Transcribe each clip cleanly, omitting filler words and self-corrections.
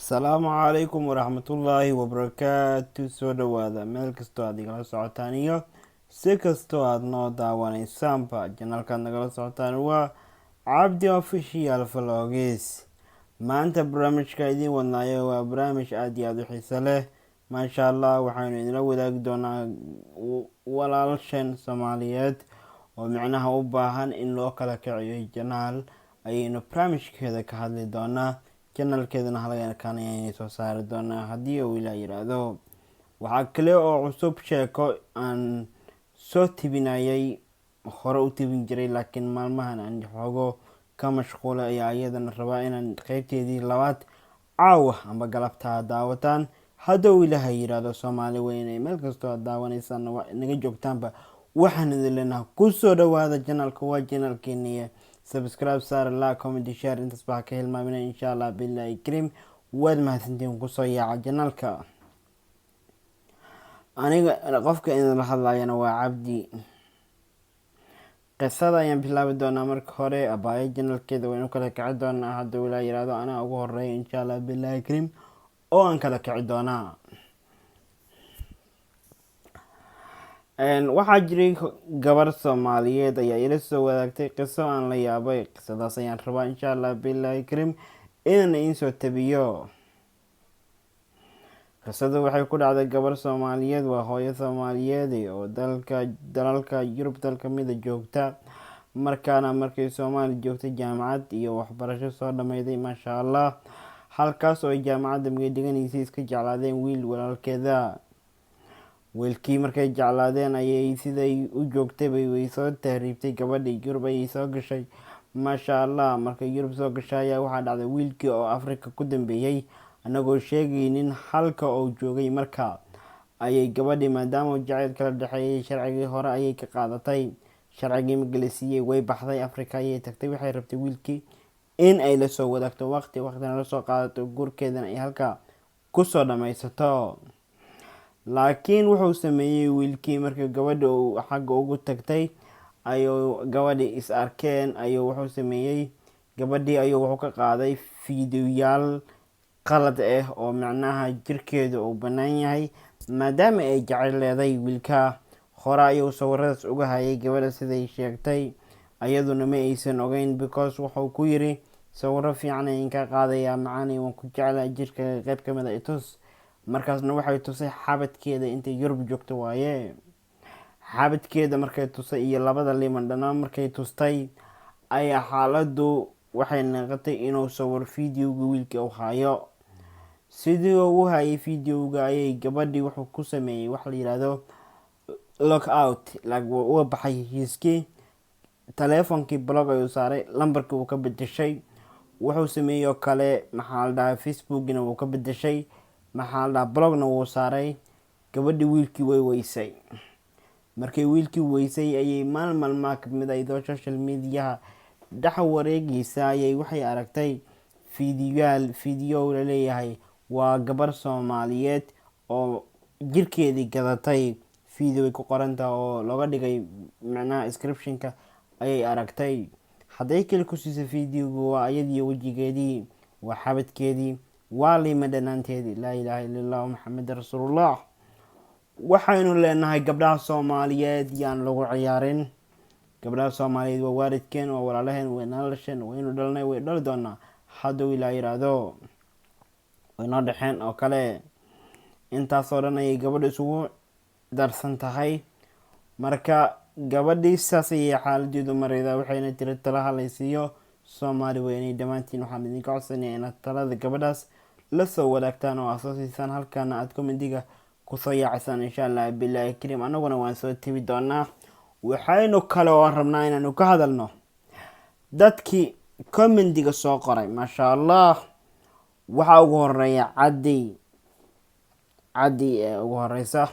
Asalaamu calaykum waraxmatullaahi wabarakaatu. Soo dhawaada meel kastoo aad igala socotaan iyo si kastoo aada noo daawanaysaanba. Channelkaad nagala socotaan waa Cabdi Official Vlogs. Maanta barnaamijka idiin wadnaayo waa barnaamij aada iyo aada u xiiso leh, maasha Allah. Waxaynu idinla wadaagi doonaa walaalshan Soomaaliyeed oo micnaha u baahan in loo kala kiciyo channel ayaynu barnaamijkeeda ka hadli doonaa. Channelkeedana halkan ayaynu soo saari doonaa haddii uu Ilaah yiraahdo. Waxaa kale oo cusub sheeko aan soo tibinayay, hore u tibin jiray, laakiin maalmahan aan xoogo ka mashquulay, ayaa iyadana rabaa inaan qeybteedii labaad caawa amba galabtaa daawataan hadduu Ilaahay yiraahdo. Soomaali weyn, meel kastoo aad daawanaysaan, naga joogtaanba, waxaan idin leenaha kusoo dhawaada channelka. Waa channelkeeniya. Subscribe saar, like, comment, share, intaas baa ka hilmaamina. Insha Allah billahi karim, waad mahadsantiin. Kusoo yaaca channelka. Aniga qofka idinla hadlayana waa Cabdi. Qisada ayaan bilaabi doonaa. Marka hore abaayo channelkeeda waynu kala kici doonaa hadduu Ilaa yiraahdo. Anaa ugu horeeya, insha Allah billahi karim, oo aan kala kici doonaa. Waxaa jiray gabar Soomaaliyeed ayaa ila soo wadaagtay qiso aan la yaabay. Qisadaas ayaan rabaa, insha Allah billahi karim, inaan idiin soo tabiyo. Qisadu waxay ku dhacday gabar Soomaaliyeed, waa hooyo Soomaaliyeed oo dalka dalalka Yurub dal kamida joogta. Markaana markay Soomaali joogtay, jaamacad iyo waxbarasho soo dhameyday, maasha Allah. Halkaas oo ay jaamacadda magay dhiganaysay iska jeclaadeen wiil walaalkeeda. Wiilkii markay jeclaadeen ayay siday u joogtayba way soo tahriibtay gabadhii, Yurub ayay soo gashay, maasha Allah. Markay Yurub soo gashay ayaa waxaa dhacday wiilkii oo Africa ku dambeeyey, anagoo sheegaynin halka uu joogay marka, ayay gabadhii, maadaama jacayl kala dhexeeyay, sharcigii hore ayay ka qaadatay. Sharcigii markii la siiyey, way baxday, Africa ayay tagtay. Waxay rabtay wiilkii in ay lasoo wadaagto waqti, waqtina lasoo qaadato, guurkeedana ay halka kusoo dhammaysato. Laakiin wuxuu sameeyey wiilkii, markii gabadha uu xagga ugu tagtay ayuu gabadhii is arkeen, ayuu wuxuu sameeyey, gabadhii ayuu wuxuu ka qaaday fiidiyoyaal qalad ah oo macnaha jirkeedu uu bannaan yahay. Maadaama ay jecel leeday wiilka, hore ayuu sawiradaas uga hayay gabadha, siday sheegtay. Ayaduna ma aysan ogeyn, because wuxuu ku yiri, "Sawiro fiican ayaan ka qaadayaa, macaanay, waan ku jeclaa, jirka qeyb kamid a itus." Markaasna waxay tusay xabadkeeda, intay Yurub joogto waaye. Xabadkeeda markay tusay iyo labada liman dhanaan markay tustay, ayaa xaaladu waxay noqotay inuu sawir videoga wiilkii u hayo. Sidii uu u hayay videoga ayay gabadhii wuxuu ku sameeyey waxa la yihahdo log out, like wuu uga baxay heshiiskii. Teleefonkii block ayuu saaray, lambarkii wuu ka bedeshay. Wuxuu sameeyey oo kale, maxaa la dhahaa, Facebookina wuu ka bedeshay, maxaa la dhahaa, blockna wuu saaray. Gabadhii wiilkii way weysay. Markay wiilkii weysay ayay maal maalmaa kamid a iyadoo social mediaha dhex wareegeysa ayay waxay aragtay fiidiyoyaal, video laleeyahay waa gabar Soomaaliyeed oo jirkeedii gadatay. Video ay ku qorantaha oo looga dhigay macnaha descriptionka ayay aragtay. Hadday keli ku siisay videogu, waa ayadii wejigeedii, waa xabadkeedii, waa liima dhanaanteedii. Laa ilaaha illa Allah, Maxamed rasuulullah. Waxaynu leenahay, gabdhaha Soomaaliyeed yaan lagu ciyaarin. Gabdhaha Soomaaliyeed waa waalidkeen, waa walaalaheen, way nala dhasheen, waynu dhalnay, way dhali doonaa hadduu Ilaa yiraahdo, way noo dhexeen oo kale. Intaasoo dhan ayay gabadha isugu darsan tahay. Marka gabadhii saas ayay xaaladeedu mareydaa. Waxayna tiri, "Talaha laysiiyo." Soomaali weynay dhammaantiin, waxaan idinka codsanaya inaad talada gabadhaas lasoo wadaagtaan oo aad soo siisaan, halkaana aada commentiga kusoo yaacisaan, insha Allah bilahi karim. Anaguna waan soo tibi doonaa. Waxaynu kale oo rabnaa inaanu ka hadalno dadkii commentiga soo qoray, maasha Allah. Waxaa ugu horeeya Caddi. Caddi ee ugu horeysa.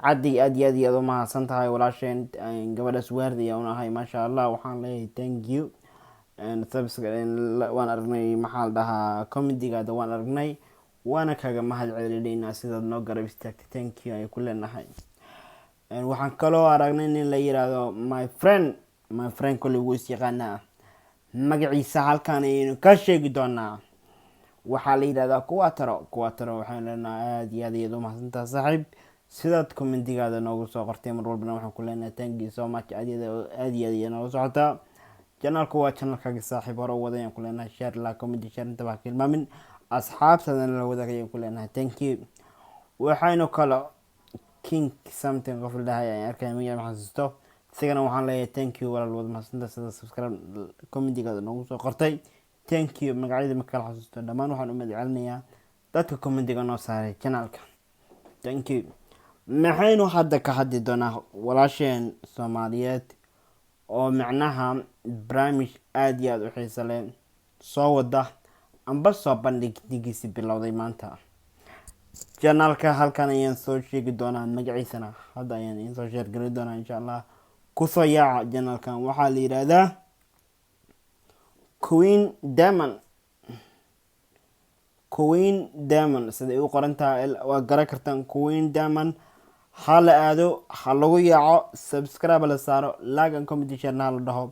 Caddi, aad iyo aad iyo aad umahadsan tahay walaasheen. Gabadhaas waardi ayaa unahay, maasha Allah. Waxaan leeyahay thank you. Waan aragnay, maxaa la dhahaa, commentigaada waan aragnay, waana kaga mahad celinaynaa sidaad noo garab istaagtay. Thank you ay ku leenahay. Waxaan kaloo aragnay nin la yiraahdo my friend. My friend kolley wuu is yaqaanaa, magaciisa halkan ayaynu ka sheegi doonaa. Waxaa la yidhahdaa Kuwataro Kuwataro. Waxaan leenahay aada iyo aad iyaad umahadsantaha, saaxiib, sidaad commentigaada noogu soo qortay. Mar walbana waxaan ku leenahay thank you so much. Aad iyo aad iyo aad iyo noola socotaa. Channelku waa channelkaaga, saaxiib. Hore u wada ayaan ku leenahay. Share la, comment, share intaba ha ka hilmaamin, asxaabtadana la wadaag ayaan ku leenahay. Thank you. Waxaynu kale King something qof la dhahay ayaan arkaya, magaca ma xasuusto. Isagana waxaan leeyahay thank you, walaal, wada mahadsantaha sida subscribe commentigaada noogu soo qortay. Thank you. Magacyada ma kala xasuusto. Dhammaan waxaan u mahad celinayaa dadka commentiga noo saaray channelka. Thank you. Maxaynu hadda ka hadli doonaa? Walaasheen Soomaaliyeed oo macnaha barnaamij aada iyo aada u xiiso leh soo wada amba soo bandhigdigiisi bilowday maanta. Channelka halkan ayaan soo sheegi doonaa, magaciisana hadda ayaan idiin soo share geli doonaa, insha Allah. Kusoo yaaca channelkan. Waxaa la yidhaahdaa Queen Diamond. Queen Diamond siday u qoran tahay waa garan kartaan. Queen Diamond ha la aado, ha lagu yaaco, subscribe la saaro, like and comment, sharena ha la dhaho,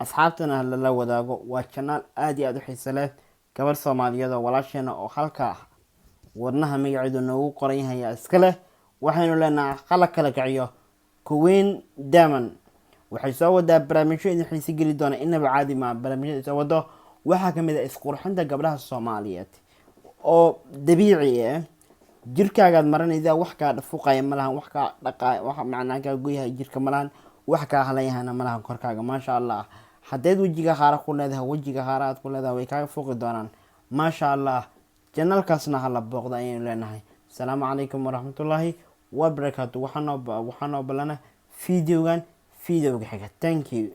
asxaabtana ha lala wadaago. Waa channel aada iyo aada u xiiso leh. Gabar Soomaaliyeed oo walaasheena oo halka wadnaha magaceedu noogu qoran yahay ayaa iska leh. Waxaynu leenahay hala kala kiciyo. Queen Diamond waxay soo wadaa barnaamijyo idin xiisi geli doona, inaba caadi maa. Barnaamijyada soo wado waxaa kamid ah isqurxinta gabdhaha Soomaaliyeed oo dabiici ah. Jirkaagaad maranaysaa, wax kaa fuqaya malahan, wax kaa dhaqaay, wax macnaa kaa goyahay jirka malahan, wax kaa halayahana malahan korkaaga. Maasha Allah. Haddayd wejiga haara ku leedahay, wejiga haara aad ku leedahay way kaaga fuqi doonaan. Maasha Allah. Channelkaasna hala booqda ayaynu leenahay. Asalaamu calaykum waraxmatullaahi wabarakaatu. Waxaa noo balana videogan videoga xiga. Thank you.